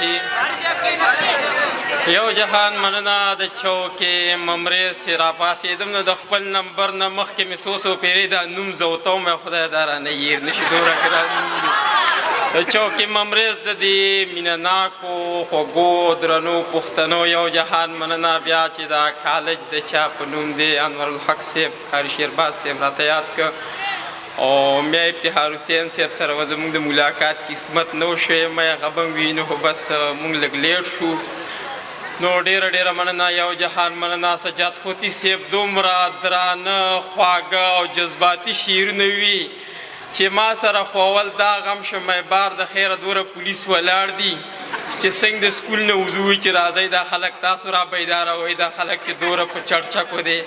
الرحیم. یو جهان مننه د چوکې ممریز چې راپاڅېدم نو د خپل نمبر نه مخکې مې څو څو پېرې دا نوم زوتوم، خدای دا رانه هېر نه شي، دومره ګران نوم دی. د چوکې ممریز د دې مینه ناکو خوږو درنو پښتنو یو جهان مننه. بیا چې دا کالج د چا په نوم دی، انورالحق صاحب، قاري شیرباز صاحب راته یاد که او میا افتخار حسین صاحب سره به زموږ د ملاقات قسمت نه و شوی، مې هغه به وینو، خو بس موږ لږ لیټ شو. نو ډېره ډېره مننه، یو جهان مننه. سجاد هوتي صاحب دومره درانه خواږه او جذباتي شعرونه وي چې ما سره خو اول دا غم شو، مې بار د خیره دوره پولیس ولاړ دي چې څنګه د سکول نه وځو چې راځئ دا خلک تاسو را بیداروئ، دا خلک چې دوره په چړچکو دی.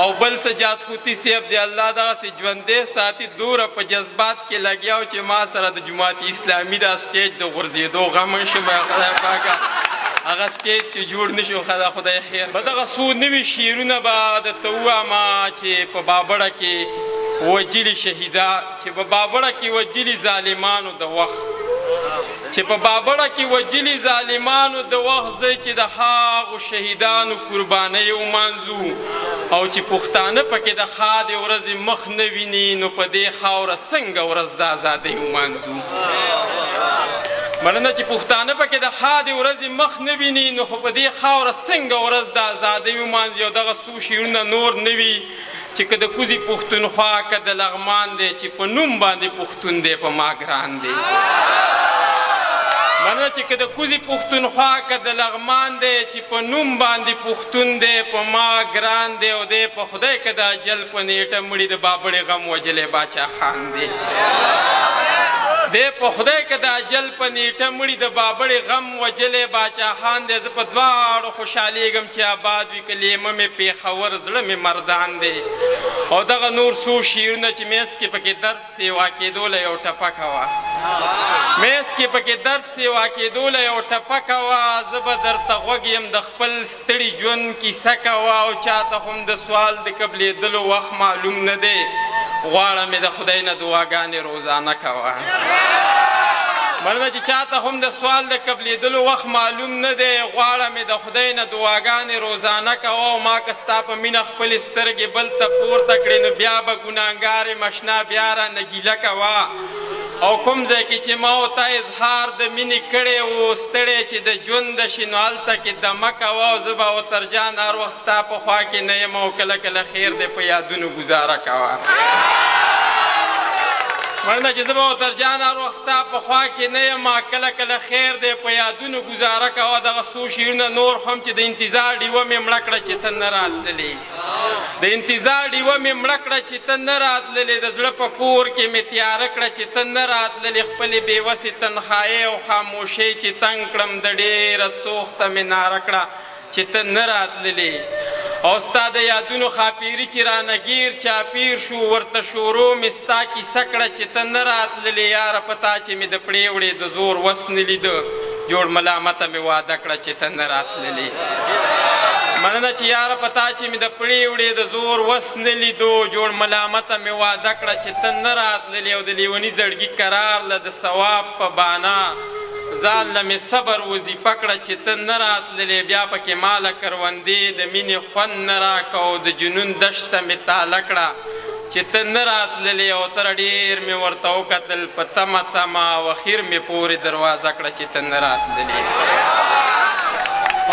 او بل سجاد هوتي صاحب دی الله دغسې ژوندی ساتي، دوره په جذبات کې لګیا و چې ما سره د جماعت اسلامي دا سټیج د غورځېدو غم شو، مې خدای پاکه هغه سټیج چې جوړ نه شو، ښه ده خدای خیر. به دغه څو نوي شعرونه به درته ووایم چې په بابړه کې وژلي شهیدا، چې په بابړه کې وژلي ظالمانو د وخت، چې په بابړه کې وژلي ظالمانو د وخت، زه چې د هغو شهیدانو قربانۍ ومانځو او چې پښتانه پکې د ښادې ورځې مخ نه ویني، نو په دې خاوره څنګه ورځ د ازادۍ ومانځو؟ مننه. چې پښتانه پکې د ښادې ورځې مخ نه ویني، نو خو په دې خاوره څنګه ورځ د ازادۍ ومانځي؟ او دغه څو شعرونه نور نه وي چې که د کوزې پښتونخوا که د لغمان دی، چې په نوم باندې پښتون دی په ما ګران دی. مننه. چې که د کوزې پښتونخوا که د لغمان دی، چې په نوم باندې پښتون دی په ما ګران دی، او دی په خدای که د اجل په نیټه مړي د بابړې غم وژلی باچا خان دی. دی په خدای که د اجل په نیټه مړي د بابړې غم وژلی باچا خان دی. زه په دواړو خوشحالېږم چې آباد وي که لیمه مې پېښور، زړه مې مردان دی. او دغه نور څو شعرونه چې مېز کې پکې درد سیوا کېدو له یو ټپه کوه، مېز کې پکې درد سیوا کېدو له یو ټپه کوه، زه به درته غوږ یم د خپل ستړي ژوند کیسه کوه. او چاته هم د سوال د قبلېدلو وخت معلوم نه دی، غواړه مې د خدای نه دعاګانې روزانه کوه. مننه. چې چاته هم د سوال د قبلېدلو وخت معلوم نه دی، غواړه مې د خدای نه دعاګانې روزانه کوه. او ما که ستا په مینه خپلې سترګې بل ته پورته کړې، نو بیا به ګناهګار یم اشنا، بیا رانه ګیله کوه. او کوم ځای کې چې ما او تا اظهار د مینې کړی و، ستړی چې د ژوند شي نو هلته کې دمه کوه. او زه به وترجان هر وخت ستا په خوا کې نه یم، او کله کله خیر دی په یادونو ګزاره کوه. مننه. چې زه به وترجان هر وخت ستا په خوا کې نه یم، کله کله خیر دی په یادونو ګزاره کوه. دغه څو شعرونه نور هم چې د انتظار ډیوه مې مړه کړه چې ته نه راتللې، د انتظار ډیوه مې مړه کړه چې ته نه راتللې، د زړه په کور کې مې تیاره کړه چې ته نه راتللې، خپلې بې وسې تنخایې او خاموشۍ چې تنګ کړم، د ډېره سوخته مې ناره کړه چې ته نه راتللې. او ستا د یادونو خاپیري چې رانه ګیر چاپیر شو، ورته شورو مې ستا کیسه کړه چې ته نه راتللې. یاره په تا چې مې د پړې وړې د زور وس نه لیده، جوړ ملامته مې واده کړه چې ته نه راتللې. مننه. چې یاره په تا چې مې د پړې وړې د زور وس نه لیدو، جوړ ملامته مې واده کړه چې ته نه راتللې. او د لیوني زړګي قرار له د ثواب په بانا ځان له مې صبر وظیفه کړه چې ته نه راتللې. بیا پکې ماله کروندې د مینې خوند نه راکه، او د جنون دشته مې تاله کړه چې ته نه راتللې. او تر ډېر مې ورته وکتل په تمه تمه، او اخیر مې پورې دروازه کړه چې ته نه راتللې.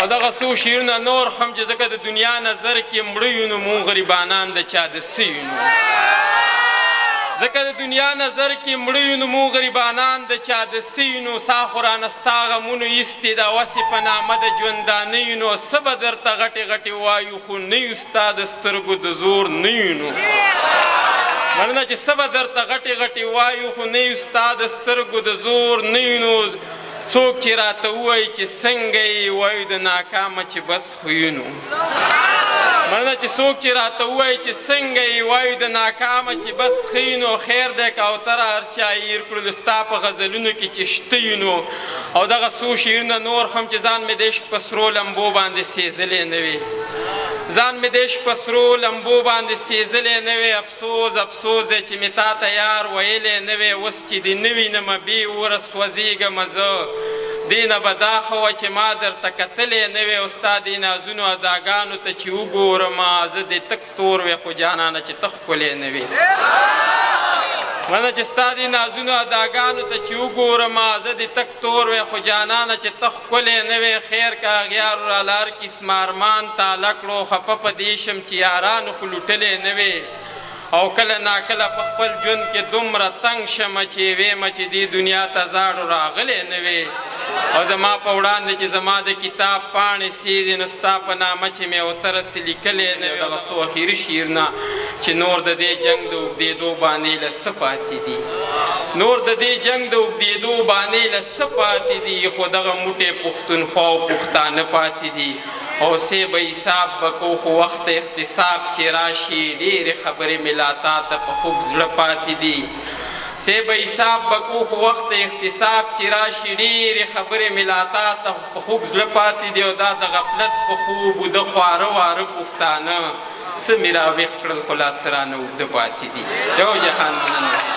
او دغه څو شعرونه نور هم چې ځکه د دنیا نظر کې مړه یو نو مونږ غریبانان د چا د څه یو نو، ځکه د دنیا نظر کې مړه یو نو مونږ غریبانان د چا د څه یو نو، سا خو رانه ستا غمونو ایستې ده وسې په نامه د ژوندانه یو نو، څه به درته غټې غټې وایو خو نه یو ستا د سترګو د زور نه یو نو. مننه. چې څه به درته غټې غټې وایو خو نه یو ستا د سترګو د زور نه یو نو، څوک چې راته ووایي چې څنګه یې، وایو د ناکامه چې بس خو یو نو. مننه. چې څوک چې راته ووایي چې څنګه یې، وایو د ناکامه چې بس ښه یو نو، خیر دی کوتره هر چا هېر کړلو ستا په غزلونو کې چې شته یو نو. او دغه څو شعرونه نور هم چې ځان مې د عشق په سرو لمبو باندې سېځلی نه وي، ځان مې د عشق په سرو لمبو باندې سېځلی نه وي، افسوس افسوس دی چې مې تا ته یار ویلی نه وي، اوس چې دې نه وینم بې اوره سوځېږم زه، دې نه به دا ښه وه چې ما درته کتلی نه وی، او ستا دې نازونو اداګانو ته چې وګورم زه دې تک تور وی، خو جانانه چې ته ښکلی نه وې. منه چې ستا دې نازونو اداګانو ته چې وګورم زه دې تک تور وی، خو جانانه چې ته ښکلی نه وې. خیر که اغیارو راله هر قسم ارمان تاله کړو، خفه په دې شم چې یارانو خو لوټلی نه وې. او کله ناکله په خپل ژوند کې دومره تنګ شم چې ویم چې دې دنیا ته زاړو راغلی نه وې. او زما په وړاندې چې زما د کتاب پاڼې سیدې، نو ستا په نامه چې مې اوترسې لیکلی نه وې. دغه څو اخري شعرونه چې نور د دې جنګ د اوږدېدو باندې له څه پاتې دي، نور د دې جنګ د اوږدېدو باندې له څه پاتې دي، خو دغه موټی پښتونخوا او پښتانه پاتې دي. او سه به حساب به کو، خو وخت اختصاب چې راشي ډېرې خبرې مې لا تا ته په خوږ زړه پاتې دي. سه به حساب به کو، خو وخت اختصاب چې راشي ډېرې خبرې مې لا تا ته په خوږ زړه پاتې دي. او دا د غفلت په خوب اوده خواره واره پښتانه څه مې راویښ کړل، خو لا څه رانه اوږده پاتې دي. یو جهان مننه.